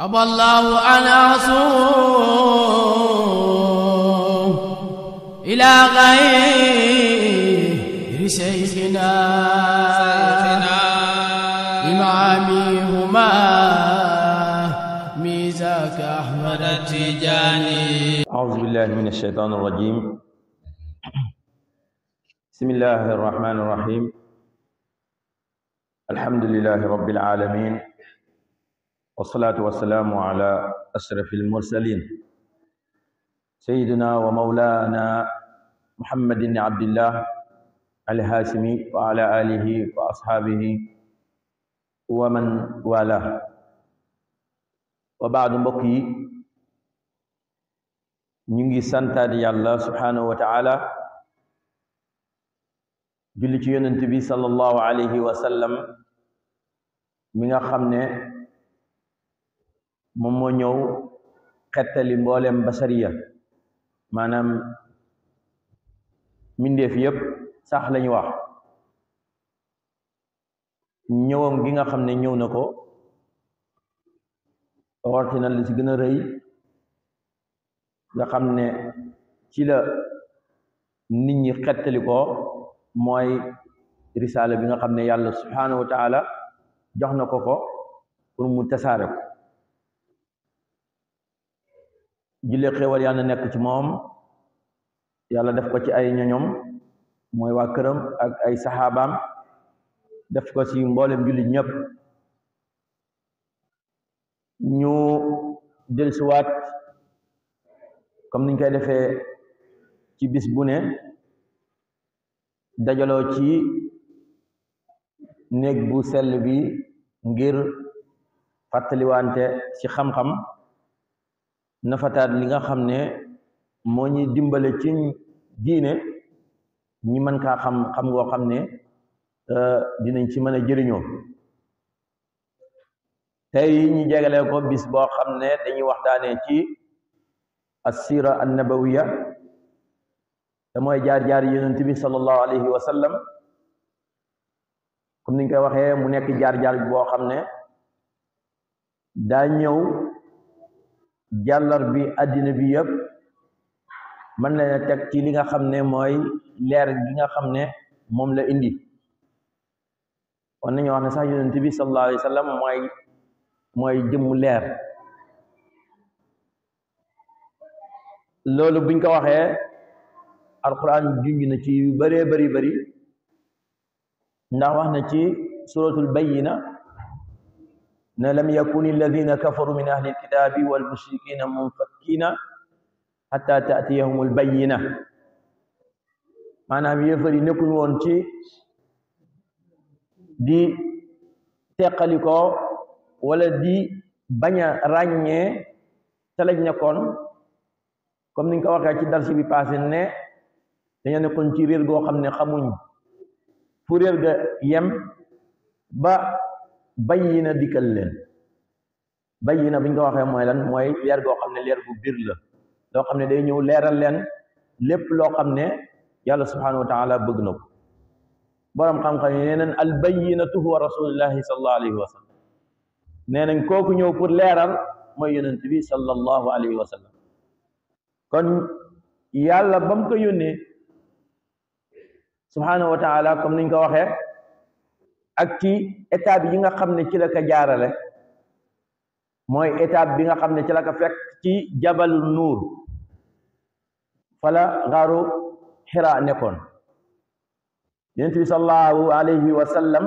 أبى الله أن أصوم إلى غير شيخنا إمامهما ميزاك أحمد التجاني. أعوذ بالله من الشيطان الرجيم. بسم الله الرحمن الرحيم. الحمد لله رب العالمين، والصلاة والسلام على أشرف المرسلين سيدنا ومولانا محمد بن عبد الله الهاشمي وعلى آله وأصحابه ومن والاه. وبعد بقي نيغي سانتات يالله سبحانه وتعالى julli ci yonent bi sallallahu alayhi wa sallam mi nga xam ne moom moo ñëw xettali mboolem basariya, maanaam mbindeef yépp sax lañu wax. ñëwam gi nga xam ne ñëw na ko rawatina li ci gën a rëy nga xam ne ci la nit ñi xettali ko mooy risaala bi nga xam ne yàlla subhanahu wa taala jox na ko pour mu tasaare ko. julli xéewal yàlla nekk ci moom, yàlla def ko ci ay ñoñom mooy waa këram ak ay saxaabaam, def ko ci mboolem jullit ñëpp. ñu dellusiwaat comme niñ koy defee ci bis bu ne, dajaloo ci néeg bu sell bi ngir fàttaliwante ci xam-xam, nafataat li nga xam ne moo ñuy dimbale ci diine ñi mën kaa xam ngoo xam ne dinañ ci mën a jëriñoo. tey ñu jegalee ko bis boo xam ne dañuy waxtaanee ci assira annabawiya, te mooy jaar-jaar yonent bi sallallahu alayhi wa sallam. comme niñ koy waxee mu nekk jaar-jaar boo xam ne daa ñëw jàllar bi àddina bi yëpp, mën leen a teg ci li nga xam ne mooy leer gi nga xam ne moom la indi. kon nañu wax ne sax yonent bi sallallahu alayhi wa sallam mooy jëmmu leer. loolu buñ ko waxee alquran junj na ci yu bëree bëri ndax wax na ci suratul bayyina ne lam yakuni alladina kafaru min ahli alkitabi wal mushrikina munfakkina hatta taatiyahum albayyina. maanaam yéefar yi nekkuñ woon ci di teqalikoo wala di bañ a ràññee te lañ nekkoon, comme niñ ko waxee ci darsi bi passé ne dañoo nekkoon ci réer goo xam ne xamuñ fu réer ga yem ba bayyina dikkal leen. bayyina buñ ko waxee mooy lan? mooy leer goo xam ne leer bu biir la, loo xam ne day ñëw leeral leen lépp loo xam ne yàlla subhanahu wa taala bëgg na ko. boroom xam-xam yi nee nañ al bayyinatu huwa rasulullahi sallallahu alayhi wa sallam. nee nañ kooku ñëw pour leeral mooy yonent bi sallallahu alayhi wa sallam. kon yàlla ba mu ko yónnee subhanahu wa taala, comme niñ ko waxee, ak ci étape yi nga xam ne ci la ko jaarale, mooy étape bi nga xam ne ci la ko fekk ci jabalu nuur, fala xaaru Hira nekkoon. yonent bi sallallahu alayhi wa sallam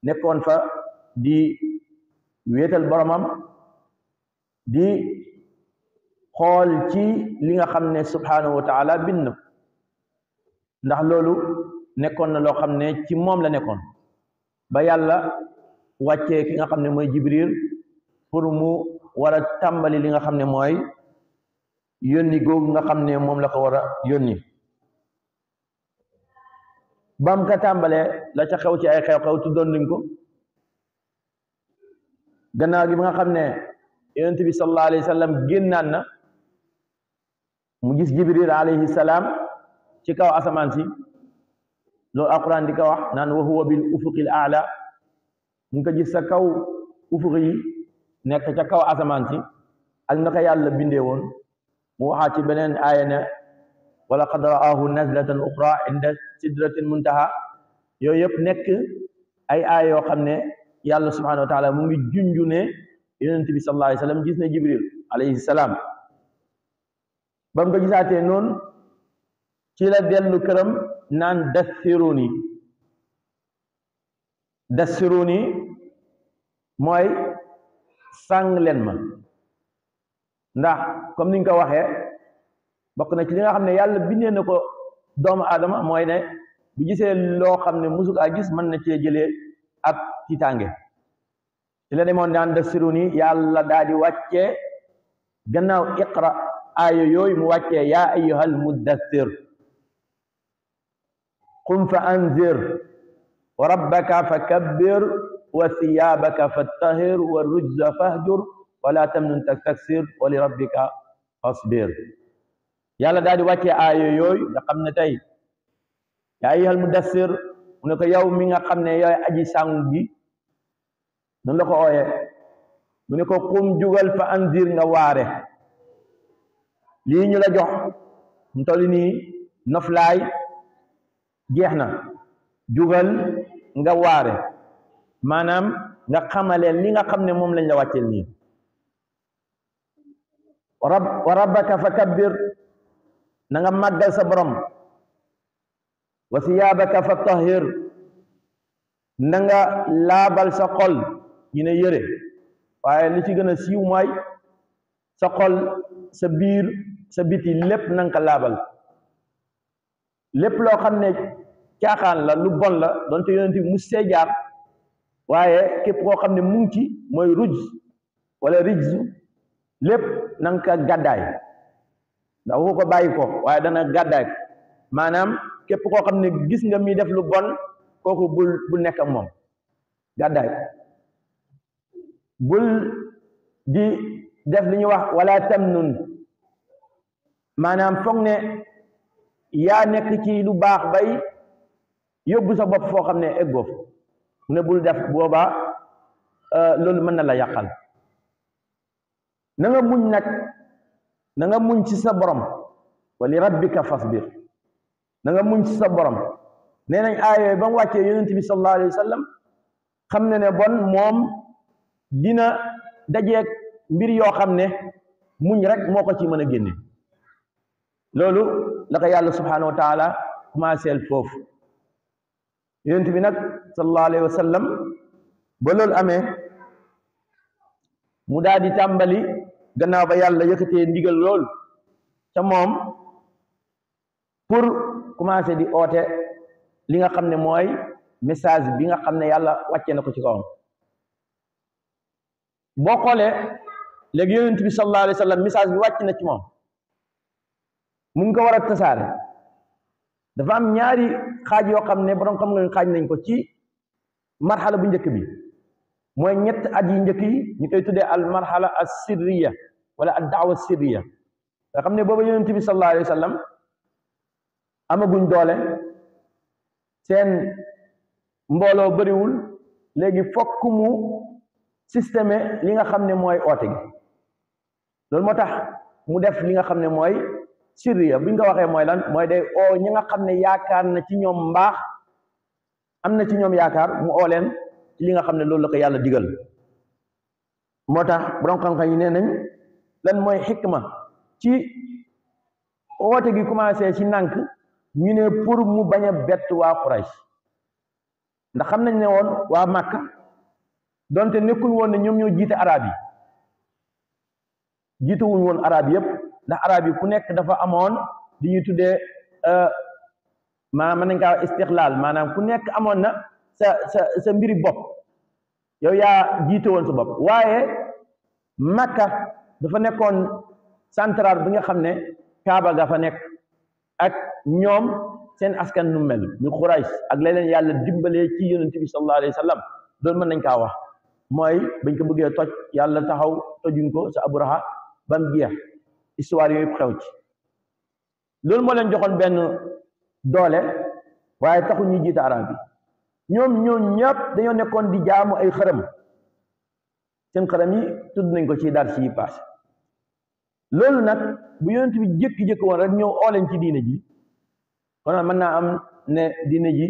nekkoon fa di wéetal boromam, di xool ci li nga xam ne subhanahu wa taala bind na, ndax loolu nekkoon na loo xam ne ci moom la nekkoon ba yàlla wàccee ki nga xam ne mooy Jibril pour mu war a tàmbali li nga xam ne mooy yónni googu nga xam ne moom la ko war a yónni. bam ka tàmbalee la ca xew ci ay xew-xew tuddoon nañ ko. gannaaw gi ba nga xam ne yonent bi sallallahu alayhi wa sallam génnaan na, mu gis Jibril alayhi salaam ci kaw asamaan si. loolu alquran di ko wax naan wa huwa bil ufuqil aala, mu ngi ko gis sa kaw ufuq yi nekk ca kaw asamaan si ak naka yàlla bindee woon mu waxaat ci beneen aaya ne wa laqad ra'aahu nazlatan uxra inda sidratil muntaha yooyu yëpp nekk ay aaya yoo xam ne yàlla subhanahu wa taala mu ngi junju ne yonent bi sallallahu alayhi wa sallam gis na jibril alayhi salaam ba mu ko gisaatee noonu ci la dellu këram naan dassiruni mooy sàng leen ma ndax comme niñ ko waxee bokk na ci li nga xam ne yàlla bindee na ko doomu aadama mooy ne bu gisee loo xam ne musu kaa gis mën na cee jëlee ak tiitaange ci la demoon daan dassiruni yàlla daal di wàccee gannaaw iqra aaya yooyu mu wàccee yaa ayyuhal muddassir qum fa anzir wa rabbaka fa kabbir wa thiyaabaka fattahir wa rujza fahjur wala tamnun tastaksir wa li rabbika fasbir yàlla daal di wàccee aaya yooyu nga xam ne tey yaa ayyuhal mudassir mu ne ko yow mi nga xam ne yooy aji sàngu gi noonu la ko ooye mu ne ko qum jugal fa anzir nga waare lii ñu la jox mu toll nii noflaay jeex na jugal nga waare maanaam nga xamaleen li nga xam ne moom lañ la wàcceel nii wa rabbaka fa kabbir na nga màggal sa borom wa siyaabaka fa tahir na nga laabal sa xol ñu ne yëre waaye li ci gën a siiw mooy sa xol sa biir sa biti lépp na nga ko laabal lépp loo xam ne caaxaan la lu bon la donte yonent bi mus see jaar waaye képp koo xam ne mu ngi ci mooy ruj wala rijzu lépp na nga ko gàddaay ndax waxu ko bàyyi ko waaye dana gàddaay maanaam képp koo xam ne gis nga mi def lu bon kooku bul nekk ak moom gàddaay bul di def li ñuy wax wala tamnun maanaam foog ne yaa nekk ci lu baax bay yóbbu sa bopp foo xam ne eggoo mu ne bul def boobaa loolu mën na la yàqal na nga muñ nag na nga muñ ci sa borom wa li rabbika fasbir na nga muñ ci sa borom nee nañ aaya ba mu wàccee yonent bi sallallahu alayhi wa sallam xam ne ne bon moom dina dajeeg mbir yoo xam ne muñ rek moo ko ci mën a génne loolu la ko yàlla subhanahu wa taala commencé foofu yonent bi nag sallallahu alayhi wa sallam ba loolu amee mu daal di tàmbali gannaaw ba yàlla yëkkatee ndigal lool ca moom pour commencer di oote li nga xam ne mooy message bi nga xam ne yàlla wàccee na ko ci kawam boo xoolee léegi yonent bi sallallahu alayhi wa sallam message bi wàcc na ci moom mu ngi ko war a tasaare dafa am ñaari xaaj yoo xam ne borom xam nga xaaj nañ ko ci marxala bu njëkk bi mooy ñett at yi njëkk yi ñu koy tuddee al marxala as sirriya wala ad daawa sirriya nga xam ne booba yonent bi sallallahu alayhi wa sallam amaguñ doole seen mbooloo bëriwul léegi fokk mu système li nga xam ne mooy oote gi loolu moo tax mu def li nga xam ne mooy sirriya buñ ko waxee mooy lan mooy day oo ñi nga xam ne yaakaar na ci ñoom mbaax am na ci ñoom yaakaar mu oo leen ci li nga xam ne loolu la ko yàlla digal moo tax borom xam-xam yi nee nañ lan mooy xikma ci oote gi commencé ci nànk ñu ne pour mu bañ a bett waa Quraysh ndax xam nañ ne woon waa Makka donte nekkul woon ne ñoom ñoo jiite arab yi jiituwuñ woon arab yëpp ndax arab yi ku nekk dafa amoon li ñuy tuddee maanaam mën nañ kaa wax istixlaal maanaam ku nekk amoon na sa mbiri bopp yow yaa jiite woon sa bopp waaye Makka dafa nekkoon central bi nga xam ne Kaaba ga fa nekk ak ñoom seen askan nu mel ñu Quraysh ak leneen yàlla dimbalee ci yonent bi sallallahu alayhi wa sallam doon mën nañ kaa wax mooy bañ ko bëggee toj yàlla taxaw tojuñ ko sa Abraha ba mu jeex histoire yooyu xew ci loolu moo leen joxoon benn doole waaye taxul ñuy jiite arab yi ñoom ñëpp dañoo nekkoon di jaamu ay xërëm seen xaram yi tudd nañ ko ci dar ci yi passé loolu nag bu yonent bi jékki-jékki woon rek ñëw oo leen ci diine ji kon mën naa am ne diine ji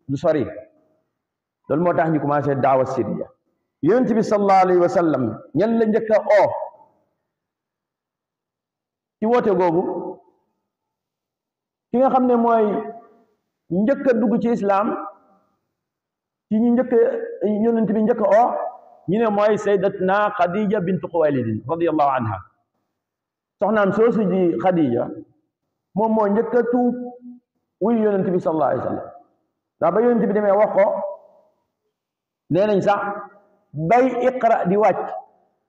du sori loolu moo tax ñu commencé daawa siriya yonent bi sallallahu alayhi wa sallam ñan la njëkk a oo ci woote googu ki nga xam ne mooy njëkk a dugg ci islam ci ñu njëkk yonent bi njëkk a oo ñu ne mooy sayyidatuna Khadija bintu Khuwaylid radiyallahu anha soxnaam soosu ji Khadija moom moo njëkk a tuub wuy yonent bi sallallahu alayhi wa sallam ndax ba yonent bi demee wax ko nee nañ sax bay iqra di wàcc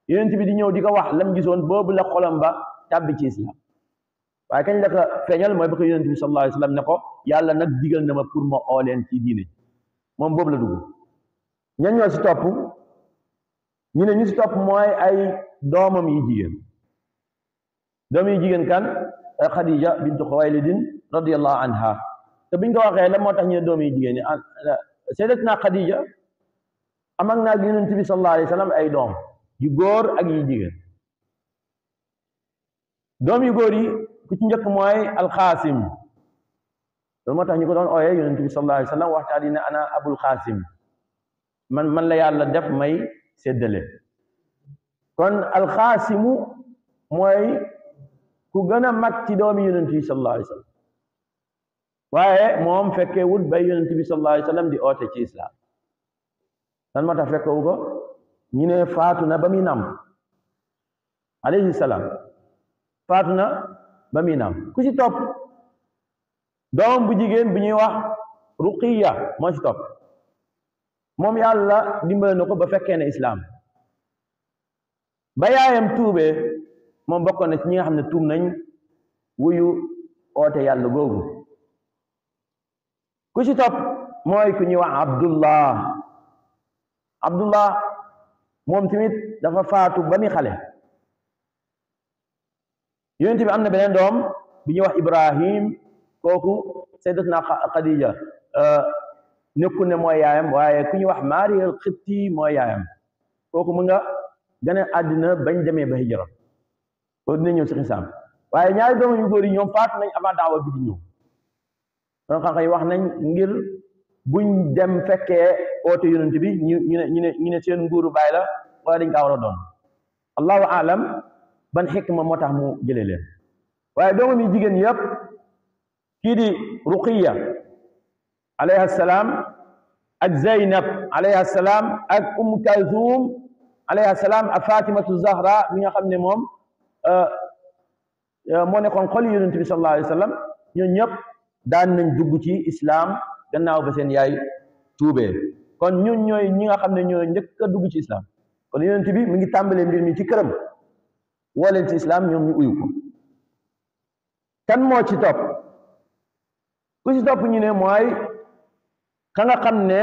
yonent bi di ñëw di ko wax lam gisoon boobu la xolam ba tàbbi ci islam waaye kañ la ko feeñal mooy ba ko yonent bi sallallahu alayhi wa sallam ne ko yàlla nag digal na ma pour ma oo leen ci diine moom boobu la dugg ñan ñoo si topp ñu ne ñu si topp mooy ay doomam yi jigéen doom yi jigéen kan Khadija bintu Khuwaylid radiyallahu anha te biñ ko waxee la moo tax ñu ne doom yi jigéen ñi sayyidatuna Khadija am ak naag yonent bi sallallahu alayhi wa sallam ay doom yu góor ak yu jigéen doom yu góor yi ku ci njëkk mooy alxaasim loolu moo tax ñu ko doon ooyee yonent bi sallallahu alayhi wa sallam waxtaan yi ne ana abul xaasim man la yàlla def may séddale kon alxaasimu mooy ku gën a mag ci doomi yonent bi sallallahu alayhi wa sallam waaye moom fekkee wut bay yonent bi sallallahu alayhi wa sallam di oote ci islam lan moo tax fekkewu ko ñu ne faatu na ba muy nam alayhi salaam faatu na ba muy nam ku ci topp doom bu jigéen bu ñuy wax Ruqiya moo ci topp moom yàlla dimbale na ko ba fekkee ne islam ba yaayam tuubee moom bokkoon na ci ñi nga xam ne tuub nañ wuyu oote yàlla googu ku ci topp mooy ku ñuy wax Abdullah moom tamit dafa faatu ba ni xale yonent bi am na beneen doom bu ñuy wax Ibrahim kooku sayyidatuna Khadija nekkul ne mooy yaayam waaye ku ñuy wax Maariya al-Qibti mooy yaayam kooku mu nga gane àddina bañ demee ba hijra loolu dina ñëw si xisaam waaye ñaari doom yu góor yi ñoom faatu nañ avant daawa bi di ñëw donc xam yi wax nañ ngir buñ dem fekkee oote yonent bi ñu ne seen nguuru baay la wala dañ kaa war a doon allahu alam ban xikma moo tax mu jëlee leen waaye doomam yi jigéen yëpp kii di Ruqiya alayha salaam ak Zeynab alayha salaam ak Kalthum alayha salaam ak Fatimatu Zahra mi nga xam ne moom moo nekkoon xol yonent bi sallallahu alayhi wa sallam ñoo ñëpp daan nañ dugg ci islam gannaaw ba seen yaay tuubee kon ñun ñooy ñi nga xam ne ñoo njëkk a dugg ci islam kon yonent bi mu ngi tàmbalee mbir mi ci këram woo leen ci islam ñoom ñu uyu ko kan moo ci topp ku ci topp ñu ne mooy ka nga xam ne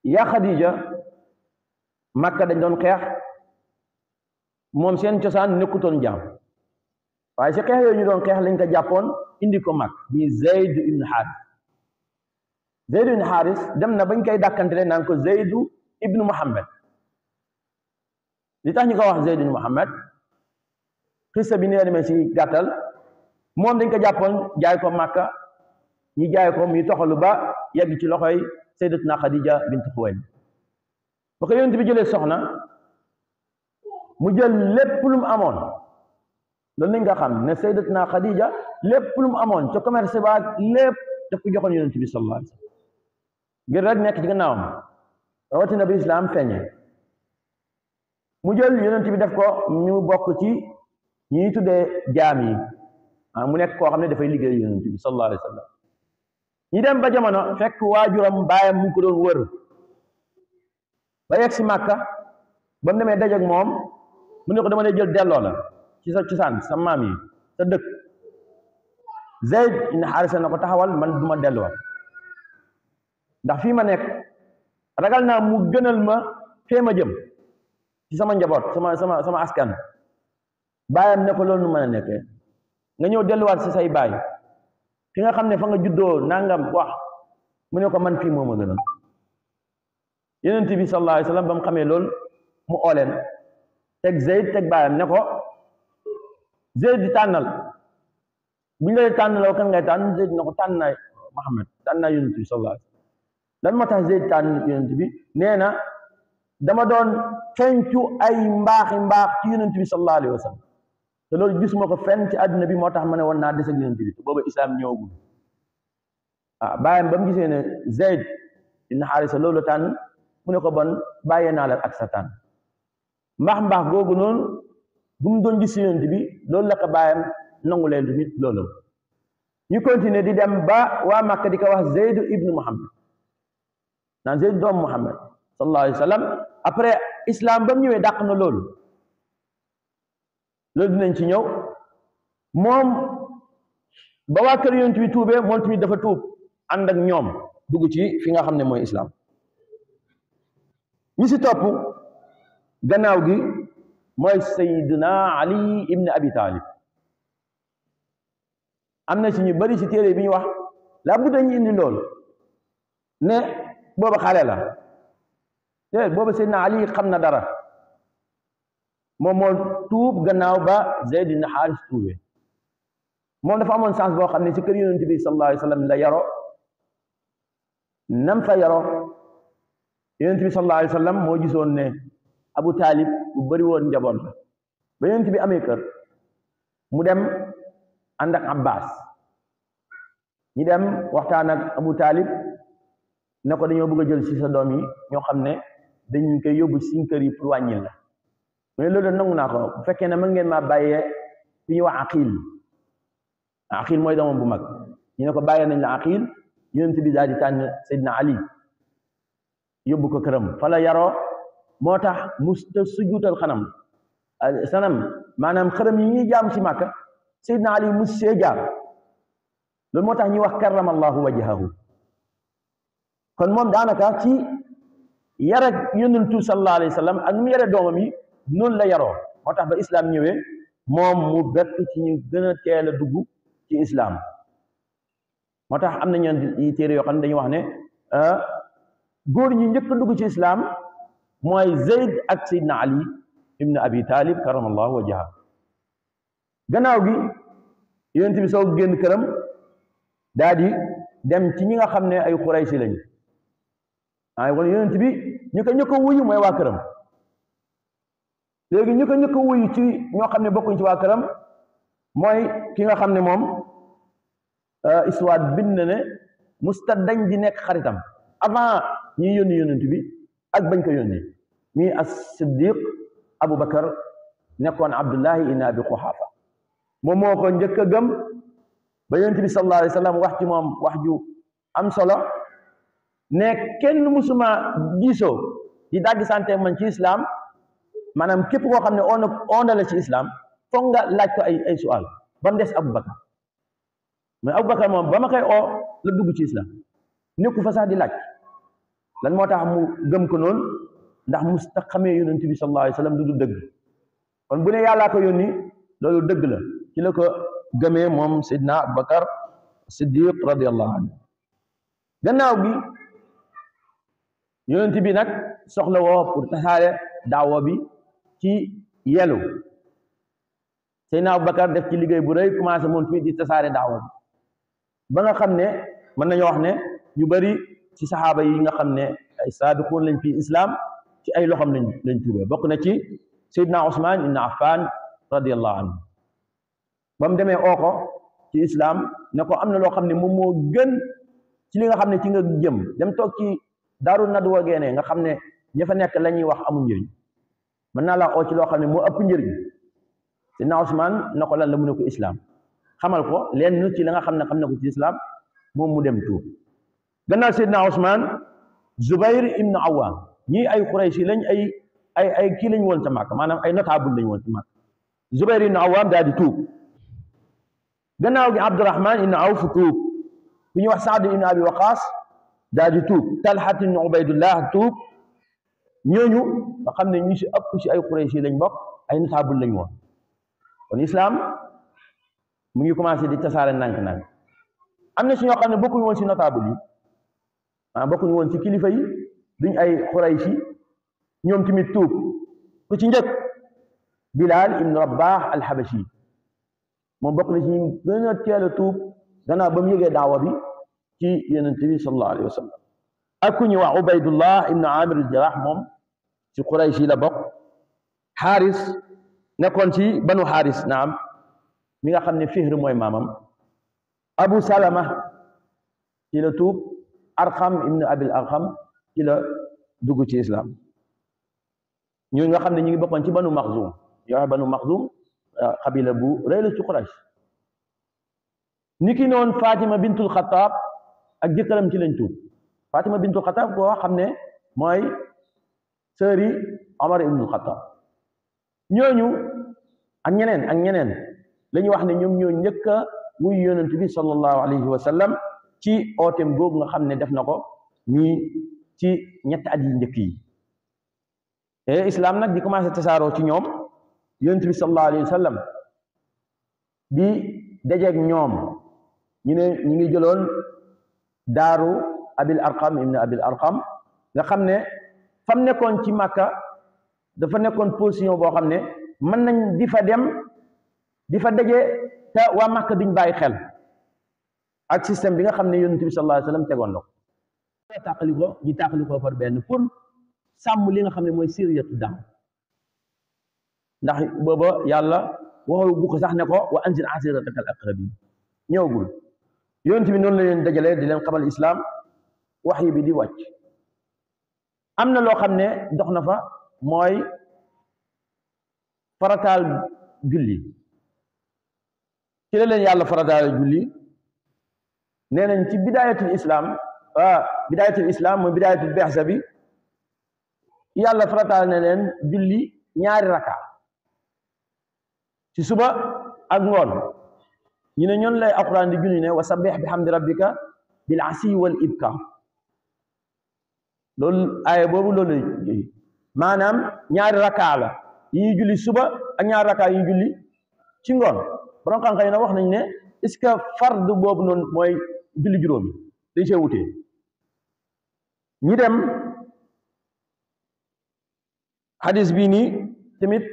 yaa Khadija Makka dañ doon xeex moom seen cosaan nekkutoon jaam waaye si xeex yooyu ñu doon xeex lañ ko jàppoon indi ko mag bi Zayd ibn Haris dem na bañ koy dàkkantele naan ko Zaydu ibnu Muhammad li tax ñu ko wax Zayd ibn Muhammad xissa bi ni la demee si gàttal moom dañ ko jàppoon jaay ko Makka ñi jaay ko muy toxalu ba yegg ci loxoy sayyidatuna Khadija bint Khuwaylid ba ko yonent bi jëlee soxna mu jël lépp lu mu amoon loolu nañ nga xam ne sayyidatuna Khadija lépp lu mu amoon ca commerce ba lépp daf ko joxoon yonent bi sallallahu alayhi wa sallam ngir rek nekk ci gannaawam rawatina bi islam feeñee mu jël yonent bi def ko ñu bokk ci ñi tuddee jaam yi mu nekk koo xam ne dafay liggéey yonent bi sallallahu alayhi wa sallam ñi dem ba jamono fekk waajuram baayam mu ngi ko doon wër ba yegg si Màkka ba mu demee dajeek moom mu ne ko dama lay jël delloo la ci sa cosaan sa maam yi sa dëkk Zayd ibn Haarisa na ko taxawal man du ma delluwaat ndax fii ma nekk ragal naa mu gënal ma fee ma jëm ci sama njaboot sama askan baayam ne ko loolu nu mën a nekkee nga ñëw delluwaat si say baay fi nga xam ne fa nga juddoo nangam wax mu ne ko man fii moo ma gënal Yonent bi sallallahu alayhi wa sallam ba mu xamee loolu mu oo leen teg Zayd teg baayam ne ko Zayd di tànnal bu ñu lay tànnaloo kan ngay tànn Zayd ne ko tànn naa Muhammad tànn naa yonent bi sallallahu alayhi wasallam lan moo tax Zayd tànn yonent bi nee na dama doon fencu ay mbaax ci yonent bi sallallahu alayhi wasallam te loolu gisuma ko fenn ci àdduna bi moo tax ma ne woon naa des ak yonent bi te booba islam ñëwagul baayam ba mu gisee ne Zayd ibn Haarisa loolu tànn mu ne ko bon bàyyee naa la ak sa tànn mbaax googu noonu bu mu doon gis yonent bi loolu la ko bàyyam nangu leen tamit loolu ñu continuer di dem ba waa Makka di ko wax Zayd ibn Muhammad naan Zayd doomu Muhammad sallallahu alayhi wa sallam après islam ba mu ñëwee dàq na loolu dinañ ci ñëw moom ba waa kër yonent bi tuubee moom tamit dafa tuub ànd ak ñoom dugg ci fi nga xam ne mooy islam ñi si topp gannaaw gi mooy Sayyidina Ali ibn Abi Talib am na ci ñu bari ci téere bi ñu wax la bu dañu indi loolu ne booba xale la te booba Sayyidina Ali xam na dara moom moo tuub gannaaw ba Zayd ibn Haaris tuubee moom dafa amoon chance boo xam ne ci kër yonent bi sallallahu alayhi wa sallam la yaroo nam fa yaroo yonent bi sallallahu alayhi wa sallam moo gisoon ne Abu Talib bu bari woon njaboot la ba yonent bi amee kër mu dem ànd ak Abbas ñi dem waxtaan ak Abu Talib ne ko dañoo bëgg a jël ci sa doom yi ñoo xam ne dañ koy yóbbu ci suñ kër yi pour wàññil la mais loolu nangu naa ko bu fekkee ne mën ngeen maa bàyyee fi ñuy wax Aqil mooy doomam bu mag ñu ne ko bàyyee nañ la Aqil yonent bi daal di tànn Seydina Ali yóbbu ko këram fa la yaroo moo tax musta sujjuutal sanam maanaam xërëm yi ñuy jaam ci Màkka Seydina Ali mus see jaar loolu moo tax ñuy wax karramallahu wajhahu kon moom daanaka ci yar ak yonentu sallallahu alayhi wa sallam ak mu yare doomam yi noonu la yaroo moo tax ba islam ñëwee moom mu bekk ci ñu gën a teel a dugg ci islam moo tax am na ñeen yi téere yoo xam ne dañuy wax ne góor ñi njëkk a dugg ci islam mooy Zayd ak Seydina Ali ibn Abi Talib karamallahu wajhahu gannaaw gi yonent bi soo génn këram daa di dem ci ñi nga xam ne ay Qurayshi lañu kon yonent bi ñu ko njëkk a wuyu mooy waa këram léegi ñu ko njëkk a wuyu ci ñoo xam ne bokkuñ ci waa këram mooy ki nga xam ne moom histoire bind na ne musta dañ di nekk xaritam avant ñuy yónni yonent bi ak bañ ko yónni ñuy as-Siddiq Abu Bakar nekkoon Abdullahi ibn Abi Quhafa moom moo ko njëkk a gëm ba yonent bi sallallahu alayhi wa sallam wax ci moom wax ju am solo ne kenn musuma diisoo di dagg sante man ci islam maanaam képp koo xam ne on la ci islam foog nga laaj ko ay sual ba mu des Aboubacar mais Aboubacar moom ba ma koy oo la dugg ci islam nekku fa sax di laaj lan moo tax mu gëm ko noonu ndax musta xamee yonent bi sallallahu alayhi wa sallam du dëgg kon bu ne yàllaa ko yónni loolu dëgg la ci la ko gëmee moom Seydina Aboubacar Siddiq radiyallahu anhu gannaaw bi yonent bi nag soxla woo pour tasaare daawa bi ci yelu Seydina Aboubacar def ci liggéey bu rëy commencé moom tamit di tasaare daawa bi ba nga xam ne mën nañoo wax ne ñu bari ci saxaaba yi nga xam ne ay saabiquun lañ fi islam ci ay loxam lañ tuubee bokk na ci Seydina Ousmane ibn Affan radiyallahu anhu ba mu demee oo ko ci islam ne ko am na loo xam ne moom moo gën ci li nga xam ne ci nga jëm dem toog ci daaru nadwa génne nga xam ne ña fa nekk la ñuy wax amul njëriñ mën naa laa oo ci loo xam ne moo ëpp njëriñ Seydina Ousmane na ko lan la mu ne ko islam xamal ko leen ci la nga xam ne xam na ko ci islam moom mu dem tuub gannaaw Seydina Ousmane Zubayr ibn Awwam ñii ay Qurayshi lañ ay kii lañ woon ca Makka maanaam ay notable lañ woon ca Makka Zubayr ibn Awwam daal di tuub gannaaw gi Abdurahman ibn Awf tuub ku ñuy wax Saad ibn Abi Waqas daal di tuub Talhat ibn Ubaydullah tuub ñooñu nga xam ne ñu si ëpp si ay Qurayshi lañ bokk ay notable lañ woon kon islam mu ngi commencé di tasaare ndànk-ndànk am na si ñoo xam ne bokkuñu woon si notable yi bokkuñu woon si kilifa yi duñ ay Qurayshi ñoom tamit tuub ku ci njëkk Bilal ibn Rabah al-Habashi moom bokk na ci ñu gën a teel a tuub gannaaw ba mu yëgee daawa bi ci Yonent bi sallallahu alayhi wa sallam ak ku ñu wax Ubaydullah ibn Amir al-Jarrah moom ci Quraysh yi la bokk Xaaris nekkoon ci banu Xaaris naam mi nga xam ne Fihr mooy maamam Abu Salama ci la tuub Arqam ibn Abil Arqam ci la dugg ci islam ñooñu nga xam ne ñu ngi bokkoon ci banu Maxzum yoo xam banu Maxzum xabila bu rëy la ci Quraysh niki noonu Fatima bintul Xataab ak jëkkëram ci lañ tuub Fatima bintul Xataab koo xam ne mooy sëri Omar ibnul Xataab ñooñu ak ñeneen la ñuy wax ne ñoom ñoo njëkk a wuy yonent bi sallallahu alayhi wa sallam ci ooteem googu nga xam ne def na ko nii ci ñetti at yi njëkk yi te islam nag di commencé tasaaroo ci ñoom yonent bi sallallahu alayhi wa sallam di dajeeg ñoom ñu ne ñu ngi jëloon daaru Abil Arqam ibn Abil Arqam nga xam ne fam nekkoon ci Makka dafa nekkoon position boo xam ne mën nañ di fa dem di fa daje te waa Makka duñ bàyyi xel ak système bi nga xam ne yonent bi sallallahu alayhi wa sallam tegoon na ko tàqali ko par benn pour sàmm li nga xam ne mooy siriyatu daaw ndax booba yàlla waxu bu ko sax ne ko wa anzir asirataka al aqrabin ñëwagul yonent bi noonu la leen dajale di leen xamal islam waxyi bi di wàcc am na loo xam ne dox na fa mooy farataal julli ci la leen yàlla farataal julli nee nañ ci bidayatul islam mooy bidayatul bexsa bi yàlla farataal ne leen julli ñaari raka ci suba ak ngoon ñu ne ñoon lay alquran di julli ne wa sabbih bi hamdi rabbika bil asi wal ibkar loolu aaya boobu loolu maanaam ñaari raka la yi ñuy julli suba ak ñaari raka yi ñuy julli ci ngoon borom xam-xam yi nag wax nañ ne est-ce que fard boobu noonu mooy julli juróomi dañ see wutee ñi dem hadis bii nii tamit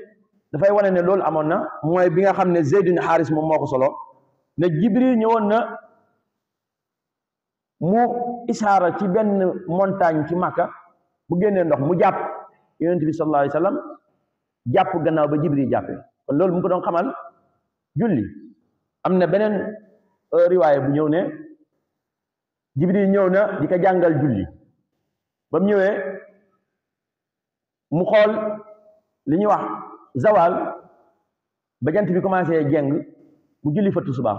dafay wane ne loolu amoon na mooy bi nga xam ne Zayd ibn Haris moom moo ko solo ne Jibril ñëwoon na mu isaara ci benn montagne ci Makka bu génnee ndox mu jàpp yonent bi sallallahu alayhi wa sallam jàpp gannaaw ba Jibril jàppee kon loolu mu ko doon xamal julli am na beneen riwaaya bu ñëw ne Jibril ñëw na di ko jàngal julli ba mu ñëwee mu xool li ñuy wax zawal ba jant bi commencé jeng mu julli fa tisbaar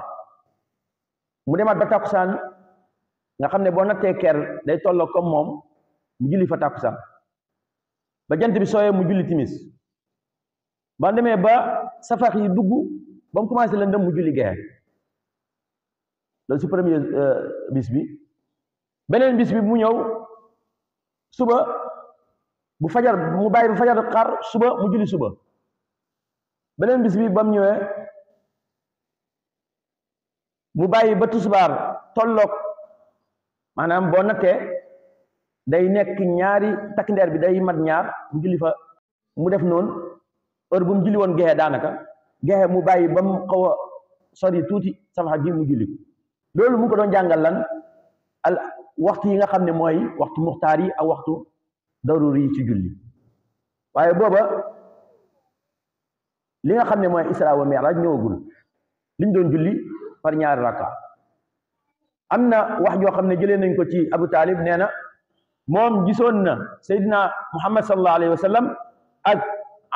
mu demaat ba takkusaan nga xam ne boo nattee ker day tolloo comme moom mu julli fa takkusaan ba jant bi sooyee mu julli timis ba demee ba safax yi dugg ba mu commencé lëndëm mu julli gexe loolu si premier bis bi beneen bis bi mu ñëw suba bu fajar mu bàyyi bu fajar xar suba mu julli suba beneen bis bi ba mu ñëwee mu bàyyi ba tisbaar tolloog maanaam boo nattee day nekk ñaari takk ndeer bi day mat ñaar mu julli fa mu def noonu heure bu mu julli woon gexe daanaka gexe mu bàyyi ba mu xaw a sori tuuti safaxa gi mu julli loolu mu ko doon jàngal lan al waxtu yi nga xam ne mooy waxtu muxtaar yi ak waxtu daruri yi ci julli waaye booba li nga xam ne mooy isra wa mi'raj ñëwagul liñ doon julli par ñaari rakka am na wax joo xam ne jëlee nañ ko ci Abu Talib nee na moom gisoon na Seydina Muhammad sallallahu alayhi wa sallam ak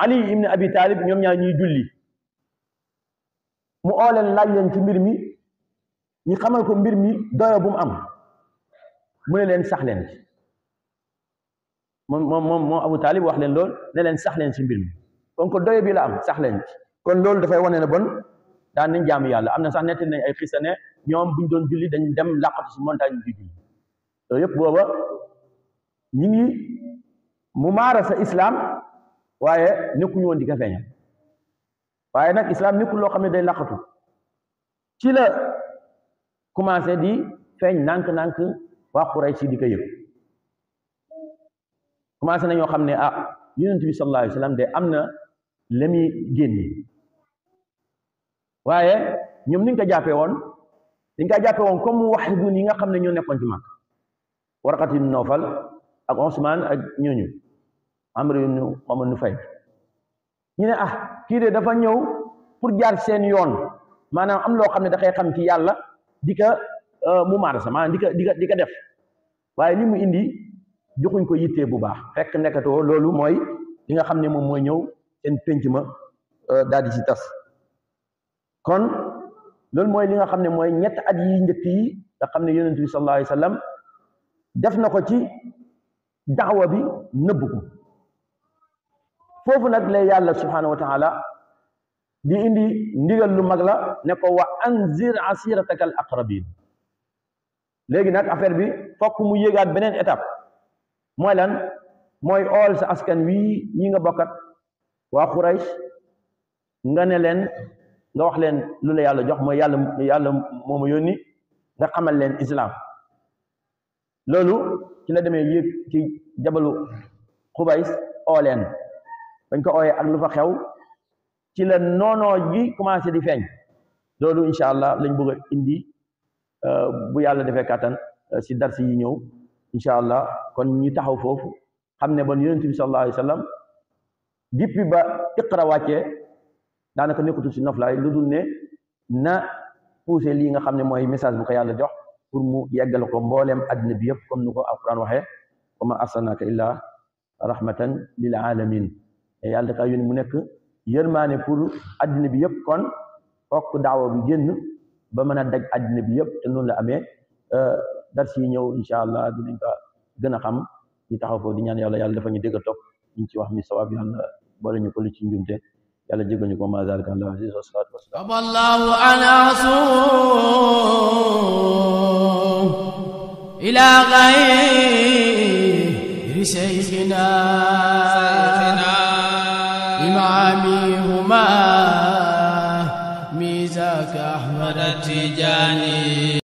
Ali ibn Abi Talib ñoom ñaar ñuy julli mu oo leen laaj leen ci mbir mi ñu xamal ko mbir mi doyo bu mu am mu ne leen sax leen ci moom Abu Talib wax leen lool ne leen sax leen ci mbir mi kon ko doyo bi la am sax leen ci kon loolu dafay wane ne bon daan nañ jaamu yàlla am na sax nettali nañ ay xisa ne ñoom buñ doon julli dañ dem làqatu si montagne bi julli loolu yëpp booba ñi ngi mu maara sa islam waaye nekkuñu woon di ko feeñal waaye nag islam nekkul loo xam ne day làqatu ci la commencé di feeñ nànk-nànk waa Quraysh si di ko yëg commencé nañoo xam ne yonent bi sallallahu alayhi wa sallam de am na la muy génne waaye ñoom ni ñu ko jàppee woon dañ ko jàppee woon comme muwahhidun yi nga xam ne ñoo nekkoon ci Makka Waraqat ibn Nawfal ak Usmaan ak ñooñu Amr ibn Nufayl ñu ne kii de dafa ñëw pour jaar seen yoon maanaam am loo xam ne dafay xam ci yàlla di ko mu maarasa maanaam di ko def waaye li mu indi joxuñ ko yittee bu baax fekk nekkatoo loolu mooy li nga xam ne moom mooy ñëw seen pénc ma daal di ci tas kon loolu mooy li nga xam ne mooy ñett at yi njëkk yi nga xam ne yonent bi sallallahu alayhi wa sallam def na ko ci daawa bi nëbb ko foofu nag lay yàlla subhanahu wa taala di indi ndigal lu mag la ne ko wa anzir asirataka al aqrabin léegi nag affaire bi fokk mu yéegaat beneen étape mooy lan mooy ool sa askan wii ñi nga bokkat waa Quraysh nga ne leen nga wax leen lu la yàlla jox mooy yàlla moomu yónni nga xamal leen islam loolu ci la demee yéeg ci jabalu Xubays oo leen bañ ko ooyee ak lu fa xew ci la noonoo gi commencé di feeñ loolu incha allah lañ bëgg a indi bu yàlla defee kàttan si darsi yi ñëw incha allah kon ñu taxaw foofu xam ne bon yonent bi sallallahu alayhi wa sallam depuis ba iqra wàccee daanaka nekkutul si noflaay lu dul ne na poussé lii nga xam ne mooy message bu ko yàlla jox pour mu yeggal ko mbooleem addina bi yëpp comme ni ko alquran waxee wa ma arsalnaka illa rahmatan lil alamin yàlla dafa yónni mu nekk yërmaane pour addina bi yëpp kon fokk daawa bi génn ba mën a daj addina bi yëpp te noonu la amee dars yi ñëw incha allah dinañ ko gën a xam ñu taxaw foofu di ñaan yàlla dafa ñu dégg topp ñu ci wax mi sawaab yàlla boole ñu ko lu ci njumte yàlla jégal ñu ko ma zalika Allah aziz wa salatu wassalam wallahu anasu ila ghayri shaykhina imamihuma mizaka ahmad tijani